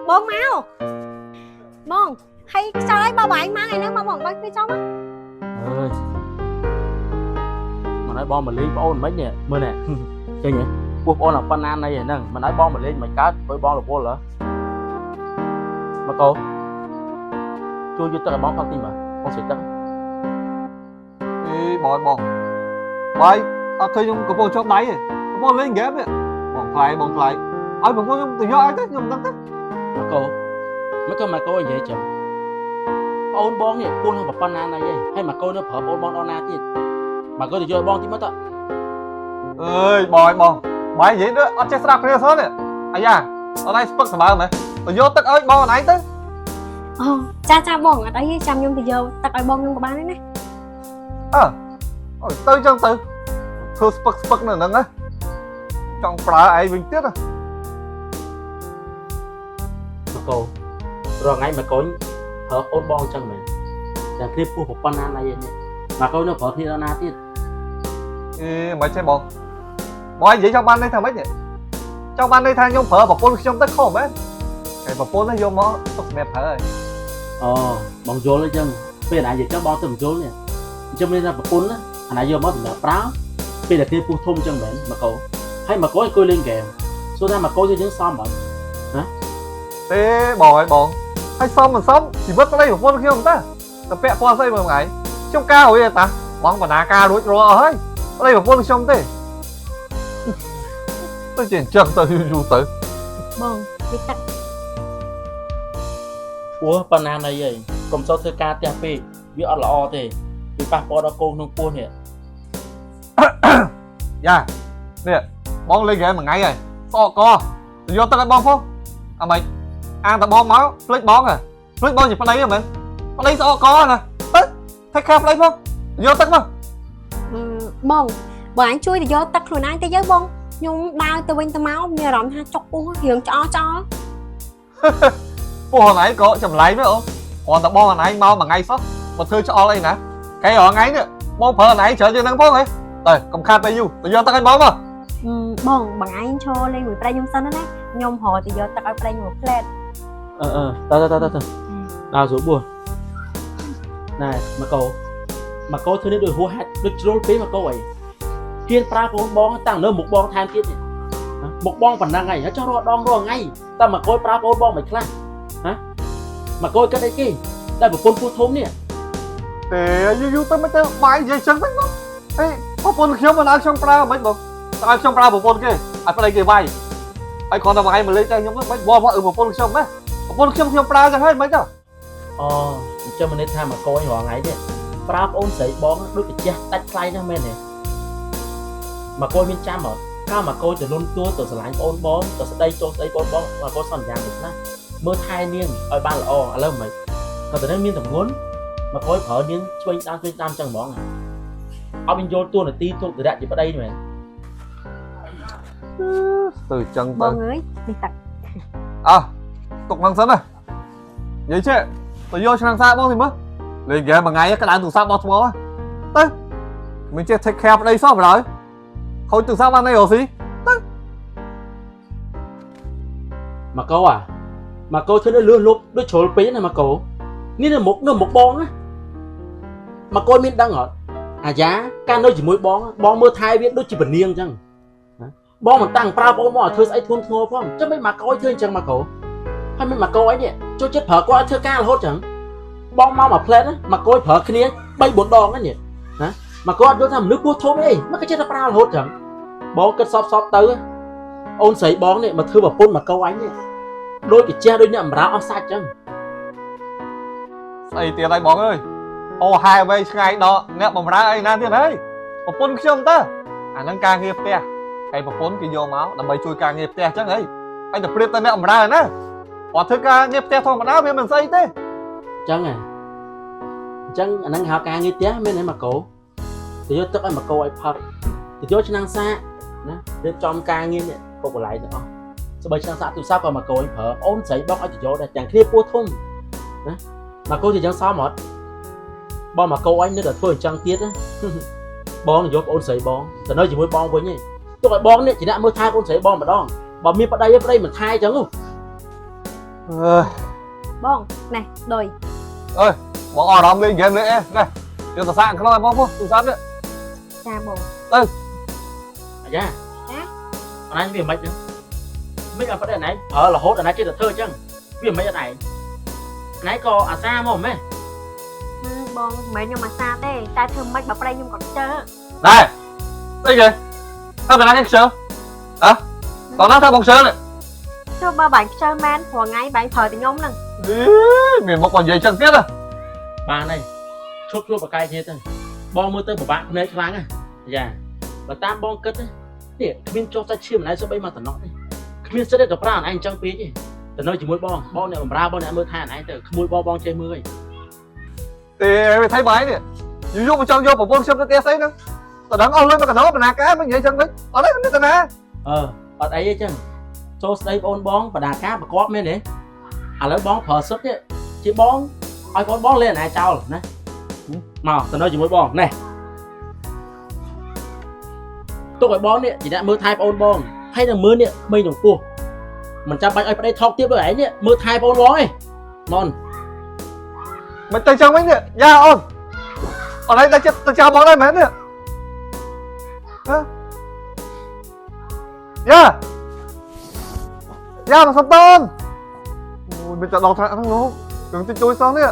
បងមកបងហើយខ្យល់អីបងបងឯងមកថ្ងៃហ្នឹងមកបងបើកទ្វារចុះមក អើយមិនឲ្យបងមកលេងប្អូនមិននេះមើលនេះ ឃើញទេពោះប្អូនអាប៉ុណ្ណាណីហ្នឹងមិនឲ្យបងមកលេងមិនកើតព្រោះបងរវល់ហ៎មកកោជួយយកទឹកឲ្យបងផឹកតិចមើលបងស្រេចទឹក អេបងបងបាយអត់ឃើញខ្ញុំកំពុងជាប់ដៃទេកំពុងលេងហ្គេមនេះបងថ្លៃបងថ្លៃឲ្យបងខ្ញុំទៅយកឲ្យទៅខ្ញុំមិនដឹងទេ មកកោមកកោមកកោនិយាយចឹងប្អូនបងនេះពោះនឹងប៉ុណ្ណាណីហីហើយមកកោនៅប្រើប្អូនបងដល់ណាទៀតមកកោទៅយកឲ្យបងតិចមើលតើ អើយបងបងបាយនិយាយទៅអត់ចេះស្ដាប់គ្នាសោះនេះអាយ៉ាអត់ឯងស្ពឹកសម្បើមហ៎ទៅយកទឹកឲ្យបងអនឯងទៅ អូចាចាបងអត់អីទេចាំខ្ញុំទៅយកទឹកឲ្យបងខ្ញុំក៏បានដែរណា អើអូយទៅចឹងទៅធ្វើស្ពឹកស្ពឹកនៅហ្នឹងណាចង់ប្រើឯងវិញទៀតហ៎ មកកោរាល់ថ្ងៃមកកូនប្រើប្អូនបងចឹងមែនតែគ្នាពោះប៉ុណ្ណាណីនេះមកកូននៅប្រើគ្នាដល់ណាទៀត អេមិនចេះបងបងឯងនិយាយចង់បានន័យថាម៉េចនេះចង់បានន័យថាខ្ញុំប្រើប្រពន្ធខ្ញុំទៅខុសមែនតែប្រពន្ធនេះយកមកទុកសម្រាប់ប្រើហើយ អូបងយល់អញ្ចឹងពេលណានិយាយចឹងបងទៅមិនយល់នេះអញ្ចឹងមានថាប្រពន្ធណាអាណាយកមកសម្រាប់ប្រើពេលដែលគ្នាពុះធំអញ្ចឹងមែនមកកោហើយមកកោអង្គុយលេងហ្គេមសួរថាមកកោជាយើងសមអត់ ទេបងអើយបងហើយសមមិនសមជីវិតប្តីប្រពន្ធខ្ញុំតាតែពាក់ព័ន្ធស្អីមើលថ្ងៃខ្ញុំការរួចទេតាបងបណ្ណាការរួចរាល់អស់ហើយប្តីប្រពន្ធខ្ញុំទេទៅជាអញ្ចឹងទៅយូរយូរទៅ បងនេះទឹក ពោះប៉ុណ្ណាណីហើយកុំសូវធ្វើការផ្ទះពេកវាអត់ល្អទេវាប៉ះពាល់ដល់កូនក្នុងពោះនេះ យ៉ានេះបងលេងហ្គេមមួយថ្ងៃហើយសក់កទៅយកទឹកឲ្យបងផងអាម៉េចអាងតបងមកភ្លេចបងហ៎ភ្លេចបងជាប្តីហ៎មែនប្តីសក់កណាទៅ take care ប្តីផងយកទឹកមក អឺបងបងឯងជួយទៅយកទឹកខ្លួនឯងទៅយើបងខ្ញុំដើរទៅវិញទៅមកមានអារម្មណ៍ថាចុកពោះរឿងឆ្អល់ឆ្អល់ ពោះអនឯងក៏ចម្លែកមែនអូគ្រាន់តែបងអនឯងមកមួយថ្ងៃសោះមកធ្វើឆ្អល់អីណាកែរាល់ថ្ងៃនេះបងប្រើអនឯងច្រើនជាងហ្នឹងផងហ៎ទៅកុំខាតពេលយូរទៅយកទឹកឲ្យបងមក អឺបងបងឯងឈរលេងមួយប្តីខ្ញុំសិនណាខ្ញុំរកទៅយកទឹកឲ្យប្តីខ្ញុំមួយផ្លែត អឺអឺតើតើតើតើដើរស្រួលបួសណែមកកោមកកោធ្វើនេះដូចហួសហេតុដូចជ្រុលពេកមកកោអីហ៊ានប្រើប្អូនបងតាំងនៅមុខបងថែមទៀតនេះមុខបងប៉ុណ្ណឹងហើយចុះរាល់ដងរាល់ថ្ងៃតែមកកោប្រើប្អូនបងមិនខ្លះហ៎មកកោគិតអីគេតែប្រពន្ធពោះធំនេះ ទេយូរយូរទៅមិនទៅបាយនិយាយចឹងទៅមកអេប្រពន្ធខ្ញុំមិនឲ្យខ្ញុំប្រើមិនបងតើឲ្យខ្ញុំប្រើប្រពន្ធគេឲ្យប្តីគេវាយហើយគ្រាន់តែមួយថ្ងៃមកលេងតែខ្ញុំមិនបងមកអឺប្រពន្ធខ្ញុំណាប្រពន្ធខ្ញុំខ្ញុំប្រើចឹងហើយមិនទៅ អូអញ្ចឹងមិនន័យថាមកកយរាល់ថ្ងៃនេះប្រើប្អូនស្រីបងដូចកាជះដាច់ថ្លៃណាស់មែនទេមកកយមានចាំអត់កាលមកកយទៅលុនទួទៅស្រឡាញ់ប្អូនបងទៅស្ដីចូលស្ដីប្អូនបងមកកយសន្យាមិនខ្លះមើលថែនាងឲ្យបានល្អឥឡូវមិនក៏ទៅនឹងមានតម្ងន់មកកយប្រើនាងឆ្វេងតាមឆ្វេងតាមចឹងហ្មងអត់មានយល់ទួនាទីទុករៈជាប្តីមែន ទៅចឹងទៅ បងអើយនេះទឹក អើទុកហ្នឹងសិនណានិយាយចេះទៅយកឆ្នាំងសាកបងទីមើលលេងហ្គេមមួយថ្ងៃក្តៅទូរស័ព្ទបោះថ្មទៅមិនចេះ take care ប្តីសោះបណ្ដោយខូចទូរស័ព្ទបានអីរស់ស៊ី មកកោអាមកកោធ្វើនេះលឿនលុបដូចជ្រុលពេកណាមកកោនេះនៅមុខនៅមុខបងណាមកកោមានដឹងអត់អាយ៉ាកាលនៅជាមួយបងបងមើលថែវាដូចជាពនាងអញ្ចឹងបងមិនតាំងប្រើបងមកឲ្យធ្វើស្អីធ្ងន់ធ្ងរផងចាំមិនមកកោធ្វើអញ្ចឹងមកកោហើយមិនមកកោអីនេះចូលចិត្តប្រើគាត់ឲ្យធ្វើការរហូតចឹងបងមកមួយផ្លែតមកកោប្រើគ្នា3 4ដងហ្នឹងនេះណាមកកោអត់យល់ថាមនុស្សពោះធំអីមកក៏ចេះតែប្រើរហូតចឹងបងគិតសបទៅអូនស្រីបងនេះមកធ្វើប្រពន្ធមកកោអញនេះ ដូចកាជះដូចអ្នកបំរើអស់សាច់ចឹង ស្អីទៀតហើយបងអើយអូហែវែងឆ្ងាយដល់អ្នកបំរើអីណាទៀតហើយប្រពន្ធខ្ញុំតើអាហ្នឹងការងារផ្ទះហើយប្រពន្ធគេយកមកដើម្បីជួយការងារផ្ទះចឹងហីហើយទៅប្រៀបទៅអ្នកបំរើណាគាត់ធ្វើការងារផ្ទះធម្មតាវាមិនស្អីទេ ចឹងហ៎អញ្ចឹងអាហ្នឹងហៅការងារផ្ទះមែនទេម៉ាកូទៅយកទឹកឲ្យម៉ាកូឲ្យផឹកទៅយកឆ្នាំងសាកណារៀបចំការងារនេះពុកបន្លាយទាំងអស់ស្បីឆ្នាំងសាកទូរស័ព្ទក៏ម៉ាកូឲ្យប្រើអូនស្រីបងឲ្យទៅយកដែរទាំងគ្នាពោះធំណាម៉ាកូទៅចឹងសមអត់បងម៉ាកូអញនៅតែធ្វើអញ្ចឹងទៀតណា បងនឹងយកអូនស្រីបងទៅនៅជាមួយបងវិញឯងទុកឲ្យបងនេះជាអ្នកមើលថែអូនស្រីបងម្ដងបើមានប្តីឯងប្តីមិនថែអញ្ចឹងហ៎ អើយ បងណែដូច បងអស់អារម្មណ៍លេងហ្គេមលេងអីណែយកទៅសាកក្នុងឲ្យបងផងទូរស័ព្ទនេះ ចាបង អាយ៉ាអនឯងវាមិនហ្នឹងមិនអត់ប្តីអនឯងប្រើរហូតអនឯងចេះតែធ្វើអញ្ចឹងវាមិនអត់ឯងអនឯងក៏អាសាមកម៉េះ ហឹមបងមិនមែនខ្ញុំអាសាទេតែធ្វើម៉េចបើប្តីខ្ញុំគាត់ខ្ជិល ណែស្អីគេថាតាណាគេខ្ជិលហ៎តោះណាថាបងខ្ជិលនេះ ចុះបើបាញ់ខ្ជិលមែនព្រោះថ្ងៃបាញ់ប្រើតែខ្ញុំហ្នឹង អីមានមកគាត់និយាយចឹងទៀតហ៎ បានហើយឈប់ជួបបកាយគ្នាទៅបងមើលទៅពិបាកភ្នែកខ្លាំងណាយ៉ាបើតាមបងគិតណានេះគ្មានចុះសាច់ឈាមអនឯងសូម្បីមកតំណក់ទេគ្មានសិទ្ធិទៅប្រើអនឯងអញ្ចឹងពេកទេទៅនៅជាមួយបងបងអ្នកបំរើបងអ្នកមើលថែអនឯងទៅក្មួយបងបងចេះមើលឯង ទេវាថៃបាយនេះយូរយូរមកចង់យកប្រពន្ធខ្ញុំទៅផ្ទះស្អីហ្នឹងតដឹងអស់លុយមកកណ្ដោបណ្ណាការមិននិយាយចឹងវិញអត់ទេមានតាណា អឺអត់អីទេចឹងចូលស្ដីបងបងបដាការប្រកបមែនទេឥឡូវបងប្រើសិទ្ធនេះជាបងឲ្យបងបងលេងអនឯងចោលណាមកទៅនៅជាមួយបងណែទុកឲ្យបងនេះជាអ្នកមើលថែបងបងហើយនឹងមើលនេះក្មេងក្នុងពោះមិនចាំបាច់ឲ្យប្តីថោកទៀតដូចឯងនេះមើលថែបងបងឯងមន មិនទៅចឹងវិញនេះយ៉ាអូនអត់ឯងតែចិត្តទៅចោលបងដែរមែននេះហ៎យ៉ាយ៉ាមកសំតនអូយមិនទៅដល់ថ្នាក់ហ្នឹងលោករឿងតិចតួចសោះនេះ